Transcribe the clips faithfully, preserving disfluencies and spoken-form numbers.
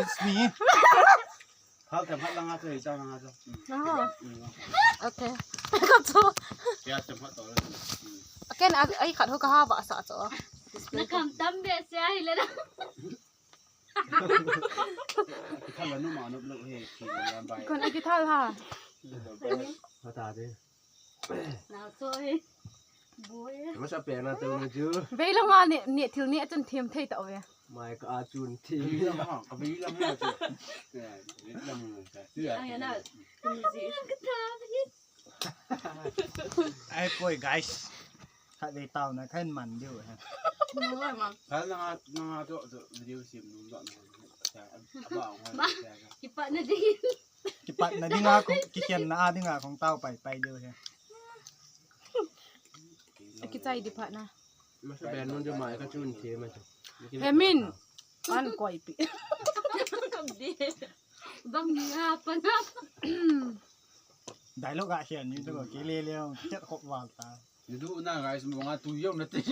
It's me. Hal tem hal langa chu, hal langa chu. Hmm. Aha. Hmm. Okay. Ka chu. Kya tem hal to. Hmm. Ken a, ai khat ho ka ha ba sa chu. Na kam tam be se ai le na. Kithal la nu ma nu lo he, ki lam bai. Kon a kithal ha. Hata de. Nao so he. Boi. Masa pe na to na chu. Vei langa ne, ne thil ne chun them thei ta ve. Mai ka a chun them. Vei langa, ka vei langa chu. Ya, vei langa ka. Ai na. Ai poi guys. Khat vei tao na khan man diu he. Ngai ma. Kal na nga, na nga to, to video sim nung do na. Sa, aba, ngai. Kipat na din. Kipat na dinga kong, kikhen na a dinga kong tao pai pai diu he. Kichai di phat na. Masa ben nun jo mai ka chun the ma chu. He min. An koi pi. Bang ni nga pa na. Dialogue a hian ni to ke le le chat khop wal ta. Ni du na guys mo nga tu yom na te.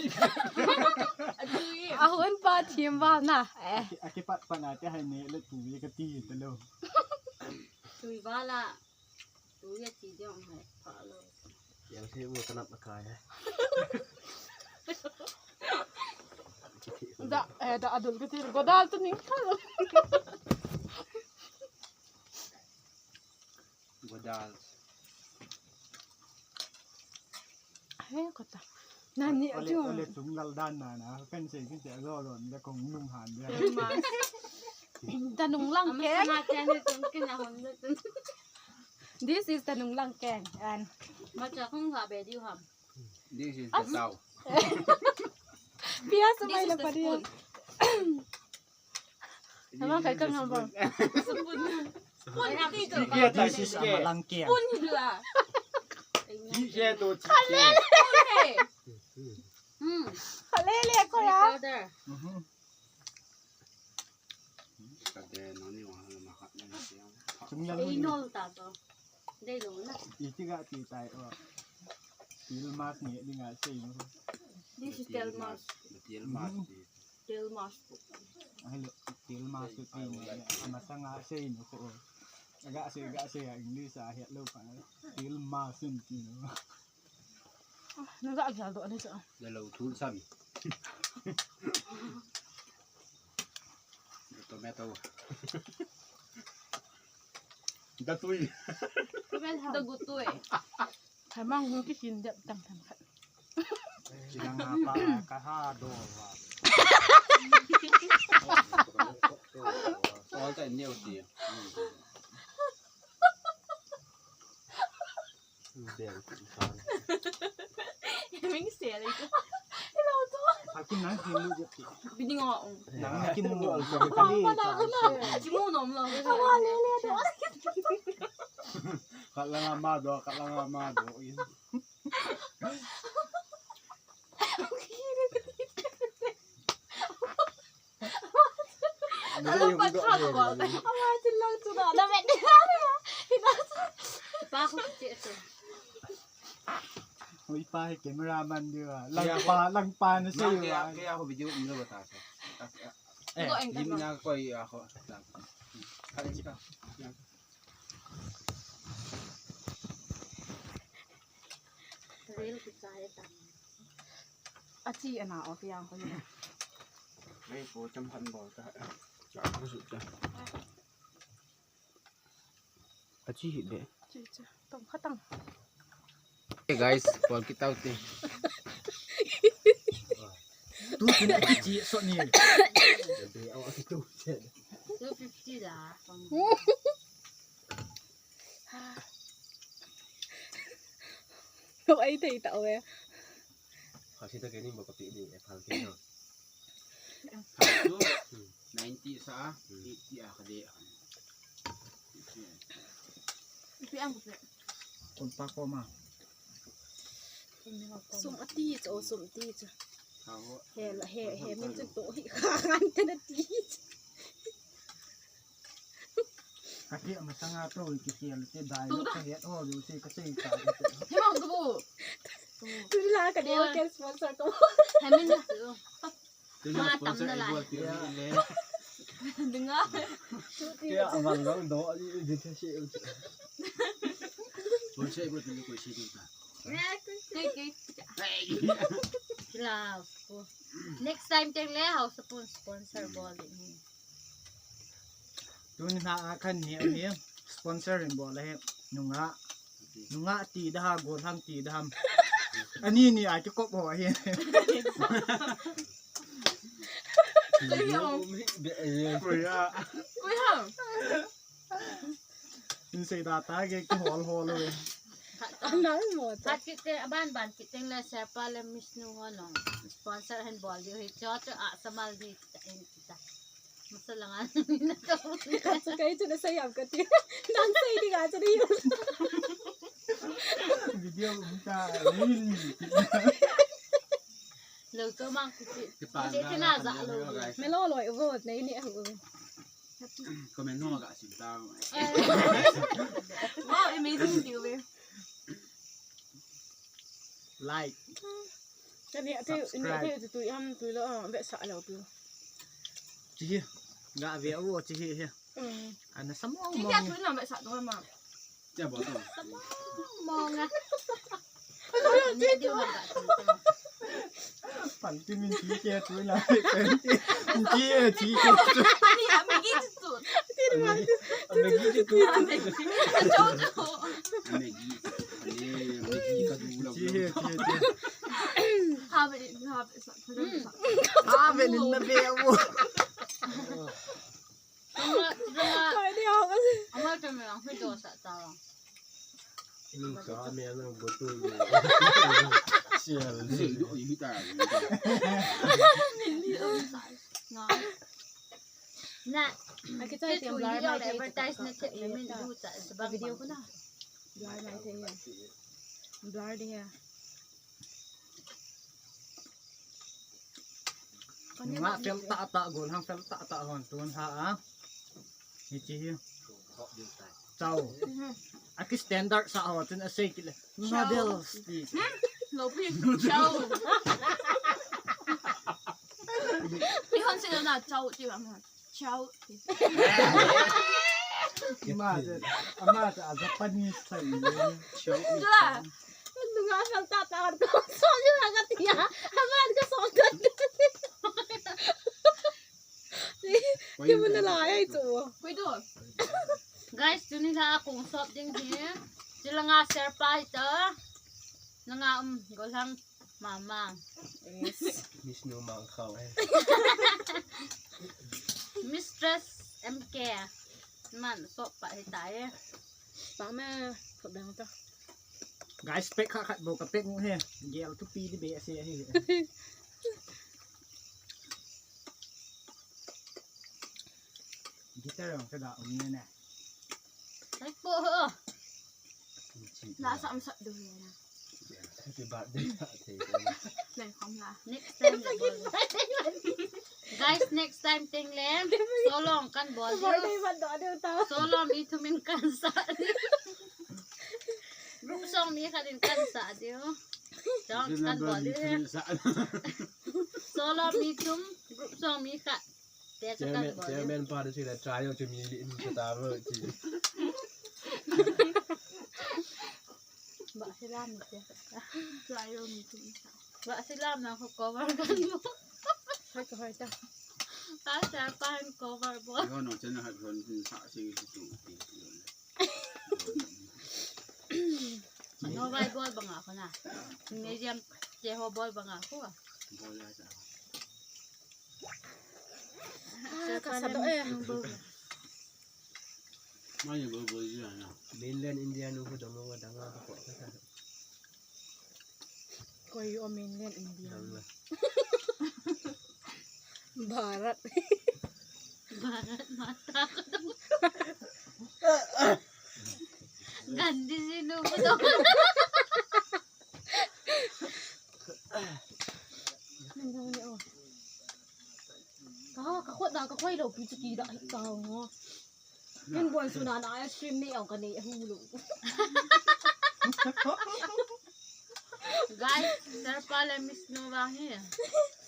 A hun pa thim wal na. Eh. A kipat pa na te hai ne le tu ye ka ti te lo. Tui wala. Tui ya ti diam hai pa lo. Yang se mo tanap na kai hai. Da, eh, da adul ka ti godal tu ning. Godal. He, kota. Nani, ole, atiu. Ole, chung lal dan na, na, kan se, kan se, lo, lo, le kong nung han, le. Tanung lang ke. Ama sana ke ni tung kin na hon le tung. This is Tanung lang ke, and ma cha kong ha be diu ham. This is the sow. Pia sa mai la pa diu. Ama kai kang ham ba. Spoon. Spoon dito. This is Malangkia. Spoon dito ah. Di siya to. Spoon eh. Hmm. Kalele ko ya. Powder. Mhm. Kade nani wa makat na siya. Inol ta to. Dei lo na. Iti ga ti tai o. Til mas ni di nga sei no. This is Telmas. Til mas. Telmas. Ai lo, Telmas tu ni. Ama sanga sei no ko. Aga sei, aga sei English a het lo pa. Telmas ni no. Na ga ga do ni sa. Le lo thul sam. Tomato. Da tui. Da gu tui. Hai mang hung ki hin dep tam tam khat. Chinang ha pa ka ha do wa. All time new tea. Bel tu san. Ming se le. Hello tu. Akin nang kin lu je ti. Bini ngo ong. Nang kin lu. Kali. Chi mu nom lo. Awa le le do. Kala ma do, kala ma do. Alam pat kha ko ba. Awa chin lang chu da. Da vet. Pa ko che chu. Ui pa hi cameraman diu a. Lang pa, lang pa na sei diu a. Kaya ko video umlo bata sa. Eh, lim na ko ya ko. Kali ka. Reel kichai ta. Achi ana off yang ko ni. Nei ko cham khan bol ta. Cha ko su cha. Achi hi be. Chi cha. Tong kha tang. Hey guys, bol kit tau te. Tu kin achi so ni. Be o tu che. Two fifty da. Lo ai thei ta ve. Kha si ta ke ni mo ka pi ni e phal ke no. Phal tu, hmm, ninety sa, hmm, eighty a ka de. Pi ang pi. Kon pa ko ma. Sum ati cho, sum ti cho. He la, he, he min chu to hi kha ngan te na ti. Ka ti ma sanga to ki ti la te dai lo ka he o lo se ka sei ka. He ma du. Tu la ka de o ken sponsor ko. He min na. Tu la sponsor i bol ti le. Dinga. Kaya abang lang do, di, di, di, di, Koi se ko tuli koi se ta. Koi, koi. Love ko. Next time teng le hao sapun sponsor bol ding hi. Tun ha a khan ni, ni sponsor in bol le hi. Nunga. Nunga ti da ha, golhang ti da ham. Ani ni a kikop ho hi. Koi ho. Koi ho. Koi ho. Insei da ta ke ki hol hol le. Anal mo ta. Khat kit teng, aban ban kit teng le Serpa le Miss Nu ho nong sponsor hen bol diu hi, cho cho a samal di ta en kita. Masa langa ni na to. Sa kai chu na sa yam ka ti. Nang sai di ga chu di. Video um ta reel. Lo to mang kiti. Kiti na za lo. Me lo lo vo nei ni a hu. Comment no ga sim ta. Wow, amazing view. Like. Tani ati ni ati tu tu ham tu lo ve sa lo tu. Chi hi. Ga ve o chi hi hi. Ana samo mo. Chi ya tu na ve sa tu ma. Mo nga. Pan ti min ti ke tu la. Pan ti min ti ke tu la. Pan ti min ti ke tu. Ni a me gi tu. Ti ma. Me gi tu. Me gi. Ni me gi ka du la. Ti he ti he. Ha be ha be sa. Ha be ni na be wo. Ama, ama, ama tu me ang hui do sa ta. Nung sa me ang go tu. Sial. Ni do yi ta. Nga. Na. Aki chai tem blur mai te advertise na te min du ta. Video ko na. Blur mai te ya. Blur de ya. Nga fel ta ta gol hang fel ta ta hon tun ha a. Hichi hi. Chau. Aki standard sa ho tun a sei kile. Models ti. Lo pi. Chau. Pi hon se na chau ti ba ma. Chau. Ama te, ama te a Japanese thei. Chau. Chua. Nunga fel ta ta ko so ju na ka tia. Ama ka so ta. Ki mun la ai chu. Koi do. Guys, tuni la kong sop ding hi. Chilanga Serpa hi ta. Nanga um golang. Mama. Yes. Miss Nu Mang Khao. Mistress M K. Man, so pa hi tai. Pa me, ko dang to. Guys, pek kha khat bo ka pek he. Gel tu pi di be se he. Guitar ang ka da um ne ne. Ai po ho. La sa am sa do ya na. Happy birthday. Dai khom la. Next time. Guys, next time teng le. Solo kan bol diu. Birthday man do diu ta. Solo mi thum in kan sa diu. Group song mi khat in kan sa diu. Song kan bol diu. Solo mi thum, group song mi khat. Chairman, chairman pa tu sila try yo chumi li in sa ta ro chi. Ba sila mi te. Try yo mi tu sa. Ba sila na ko cover kan mo. Hai ko hai ta. Ta sa pa han cover bo. Yo no chen ha ron sa si tu. No vai bol banga ko na. Medium che ho bol banga ko. Bol ya sa. Ah, kasado eh. Mainland India nu hu dong wa dang wa ko. Koi o mainland India. Bharat. Bharat mata ko dong. Gandhi ji nu ko dong. Ka, ka khut na, ka khoi lo pi chu ki da hi ka ngo. Kin bon su na na ice cream nei au ka nei hu lo. Guys, Serpa le Miss Nu vang hi.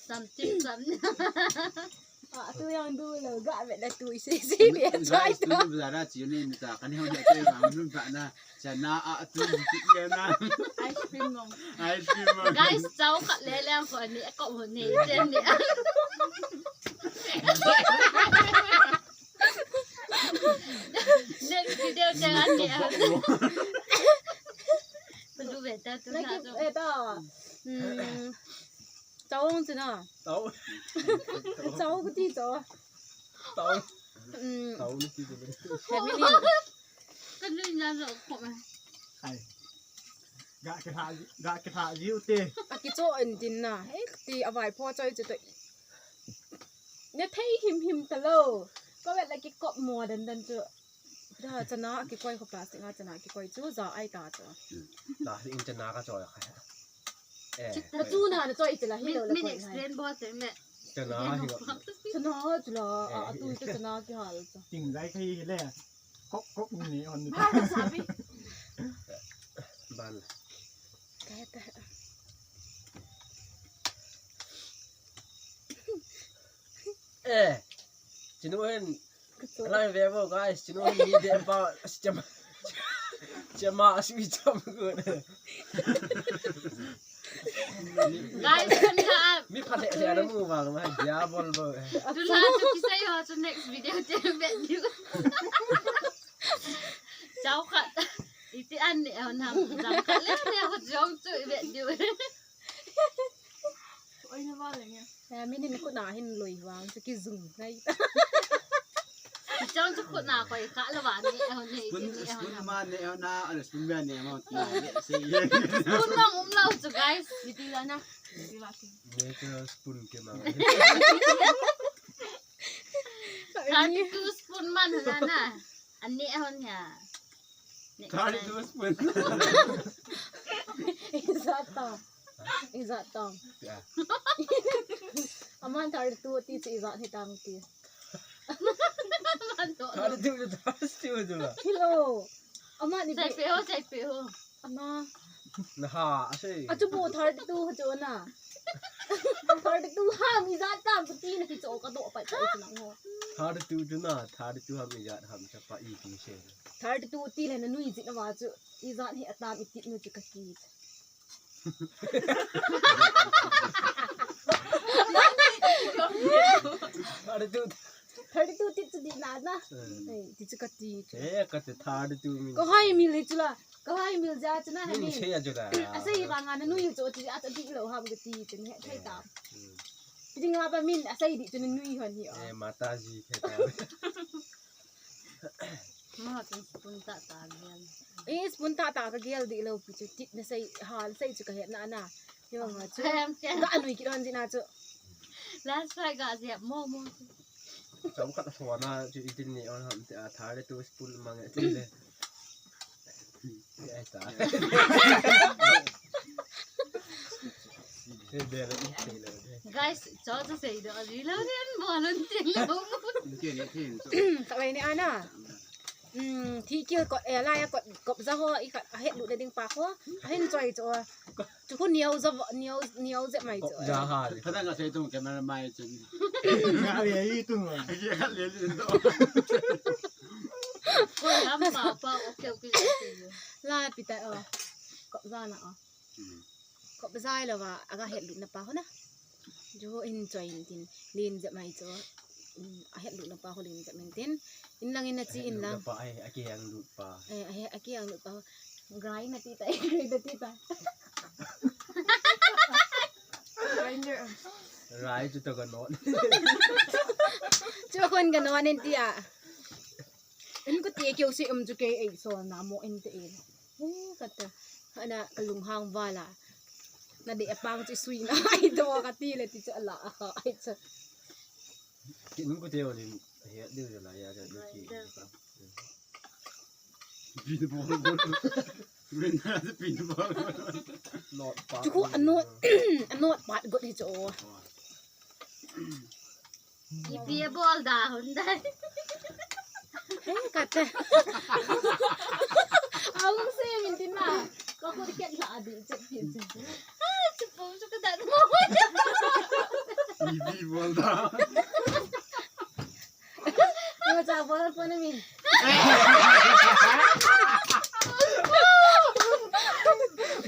Something, something. Ah, tu yang du lo ga ve da tu isi si ni chai to. Guys, tu bazar a chi ni ni ta kan hau ni te ma mun ba na. Chana a tu ni ti ya na. Ice cream mong. Ice cream mong. Guys, chao khat le le ko ni ko mo ni te ni. Next video te ani. Padu ve ta tu na. Lagi, eh, ta. Hmm. Chao hong china. Chao. Chao kati chao. Chao. Hmm. Chao ni ti tu. Family. Kan lui na lo ko ma. Hai. Ga ke ha, ga ke ha jiu te. Akicho in tin na. Hei, ti avai pho choi chu to. Ne thei him him ta lo. Ko ve la kikop mo dan dan chu. Da, chana kikoi ko plastic a chana kikoi chu ja ai ta chu. Plastic in chana ka choi kha. Eh. Na chu na na choi chu la hi lo la. Min, min koi hai. Explain bo te me. Chana hi lo. Chana chu la, a, a tu chu chana kihal chu. Ting dai khai hi le. Kok kok ni on ni. Ba na sa bi. Ban. Ka ta. Eh. Chinu hen. Lai ve bo, guys, chinu hen ni de pa, chama. Chama asui cham ko. Guys, tun la. Mi pha le ya na mu ba ma dia bol bo. Tun la tu kisai ho chu next video te ve diu. Chao khat. Iti an ni ho na jam khat le ne ho jong chu ve diu. Oi na ba le nge. Eh, minin khut na hin lui vang chu kijung ngai. Chong chu khut na koi kha la ba ni, eh, ni, spoon, ni, eh, spoon na. Ma ni, eh, na, ala spoon ma ni, ma, na, ni, si. Spoon ma um lau chu, guys. Ni ti la na. Ni ti la si. Ni ti la spoon ke ma. Thirty-two spoon man na na. Ani, eh, on ya. Next time. Thirty-two spoon. Ijat tong. Ijat tong. Ya. Aman thirty-two ti chu ijat hi tang ti. Aman to. Thirty-two chu thirty-two chu la. Hello. Aman ni. Sai pe ho, sai pe ho. Ama. Na ha, asei. Achu bo thirty-two ha chu na. Thirty-two ha mi jat tam pu ti na ki cho ka do pa chu na ngo. Thirty-two chu na, thirty-two ha mi jat ham cha pa i ti se. Thirty-two ti le na nui jit na ma chu. Ijat hi atam i tit nu chu kati. Thirty-two. Thirty-two tit chu di na na. Hmm. Ei, ti chu kati. Eh, kati thirty-two min. Ka hai mil hi chu la. Ka hai mil ja chu na ha min. Min se ya chu la. Asei ba nga na nui chu ti a ta di lo ham kati chu ni he thei ta. Hmm. Ti nga ba min asei di chu na nui hon hi a. Eh, Mataji khe ta. Ma, tin spoon tah tah gel. Eh, spoon tah tah ka gel di lo pi chu tit na sei, hal sei chu ka het na na. Yo nga chu. Em, em. Ka anui ki don di na chu. Last try ga jep mo mo. Chom khat so na chu itin ni on ham te a thirty-two spoon mang e ti le. Guys, cho cho sei do ri lo nen mo lon tin lo. Ka lai ni ana. Hmm, thi kil kot, eh, lai kot, kop ja ho, i khat, a het lut na ding pa ho. A hin choi cho. Chu khu niau ja, niau, niau ja mai cho. Kop ja ha. Khat nga sei tung camera mai chen. Nga le i tung. Ai ya le le do. Ko lam pa pa, okay, okay, okay. La pi ta o. Kop ja na o. Hmm. Kop jai lo va, aga het lut na pa ho na. Chu ho in choi in tin, len jep mai chu. Hmm, a het lut na pa ho len jep mai tin. In lang in na chi in lang. Pa ai, a kiang lut pa. Eh, a he, a kiang lut pa. Grind na ti ta, grind na ti ta. Grinder. Rai chu to ka non. Chu khun ka non in ti a. In ko ti keu si um chu ke ei so na mo in te e. Eh, kata. Ana ka lunghang vala. Na de apang chu sui na ai do ka ti le ti chu ala a ai chu. Ki nung ko te o ni he de la ya ja ni ki. Pin bol bol. Rin na de pin bol bol. Not pa. Chu ko anot, anot pat got hi chu. Ipi a bol da hon dai. Eh, kate. Aung se min tin na. Ko ko ket la adi chet pi chet. Ah, chupo chu ka da mo. Ipi bol da. Abol pon mi.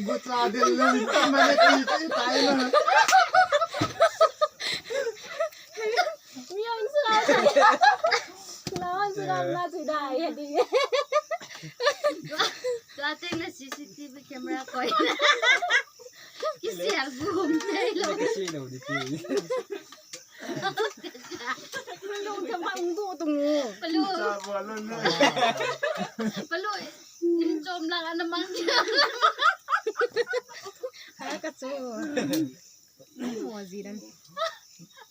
Gucha del lo, mane ki ki tai na. Mi ang sura. Lawan sura na sida ya di. Tua teng na C C T V camera koi. Kisi album te lo. Kisi lo di ti. Lo ta ma ung do tung. Palu. Sa bo lo na. Palu. Chom lang ana mang. Ha ka chu. Mo ji dan.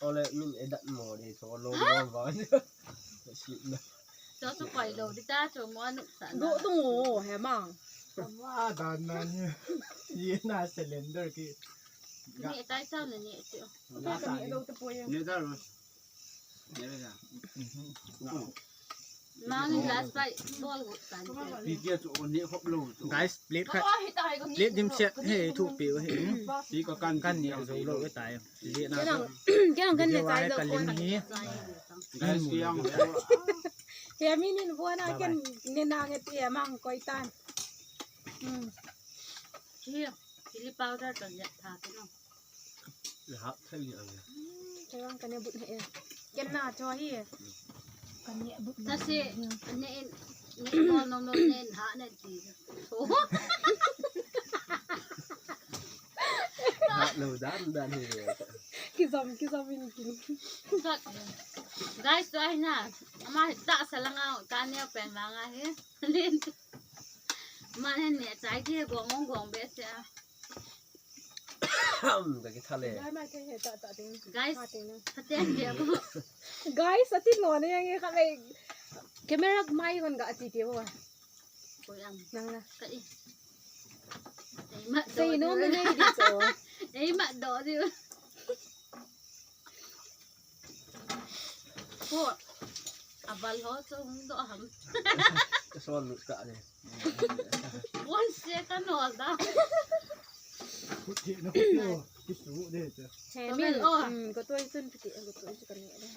Ole min edat mo de so lo lo ba. Si na. Cho cho koi lo di ta cho mo anu sa. Do tu mo he mang. Wa dan na ni. Ye na cylinder ki. Ni tai sao ni ni chu. Na ta ni. Ni da ro. Ni da. Mang last fight ball got tan. Pi kia chu on ni khop lo chu. Guys, plate khat. Plate dim set he thu pe he. Pi ko kan kan ni zo lo ke tai. Ye na. Kya kan ne chai do kon. Guys, yang. He mi nin bo na ken ne na nge ti mang koi tan. Hmm. Here, chili powder kan ya tha ke no. Hap thei ni ang. Chawang kan ya but he. Ken na cho hi. Kan ya but. Ta si ne ne no no ne ha ne ti. So. Hap lo dan dan he. Kizom kizom in kin. Guys, so ai na. Ama ta salanga ta ne pen manga he. Len. Mane ne chai ke gong gong gong be se a. Ka ki thale. Dai mai thei he ta ta ting. Guys, ha ting na. Phaten dia bo. Guys, ati no ne yang e kha le. Camera mai kon ga ati ti bo. Ko yang. Nang na. Ka i. Ei ma do. Sei no di. Me nei di so. Ei ma do di. Ko. Abal ho so hung do ham. Ka so lu ka le. Bon se ka no da. Kut ke na kut ke o. Kisu de te. He min. Oh. Hmm, ko to isun piti, ko to isun kan ni.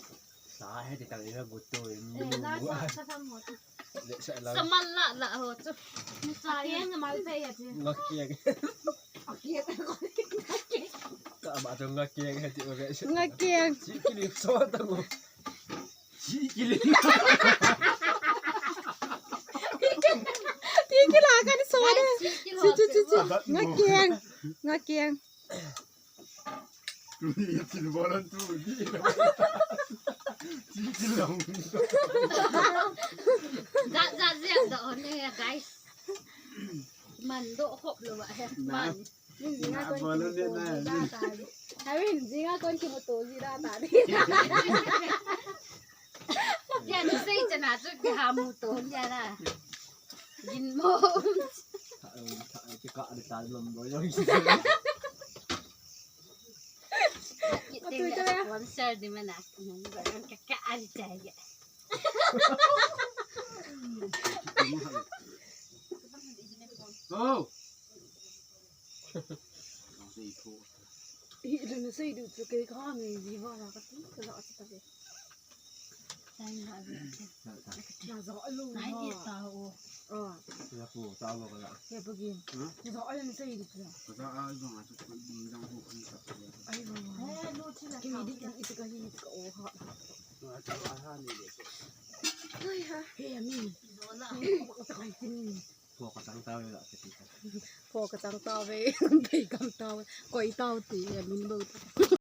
Sa he te kan ina gutu. Eh, la sa sa sam ho. Le sa la. Sa mal la la ho chu. Ni sa ye na mal pe ya chu. Ngak ye. Ak ye. Ka ba chu ngak ye he ti o ke. Ngak ye. Si kili so ta ngo. Si kili. Ti kila kan so de. Si si si si. Ngak ye. Ngak ye. Tuni itin bolan tu di. Chikilong. Jat jat jat do ne guys. Man do khop lo ba he. Man. Min jinga kon bolan de na. Harin jinga kon kimuto ji da ta di. Ya ni sei chana chu ki ha muto ya na. Gin mo. Ka ka de ta lom bo yo. Atu ito ya. Sponsor di mana. Ka ka ali chaya. Oh. Hi, ilu na sei du chu ke ka ngai ji ba la ka ti ka la sa ta ke. Nai na a ve. Na zo a lu. Nai ha. Ti ta o. Ah. Ya pu ta lo ka la. Ya pu gin. Hmm? Na zo a lu na sei du chu. Ka ta a zo ma chu ko ding dang ko kan ta. Ai lo. He lu chi na. Ki mi di ki di ka hi ka o ha. Na ta a ha ni de. Ai ha. He ya mi. Zo la. Ko ka ta kai tin. Pho ka chang tau ve la ka ti ta. Pho ka chang tau ve, bei kam tau ve, koi tau ti, ya min bo ta.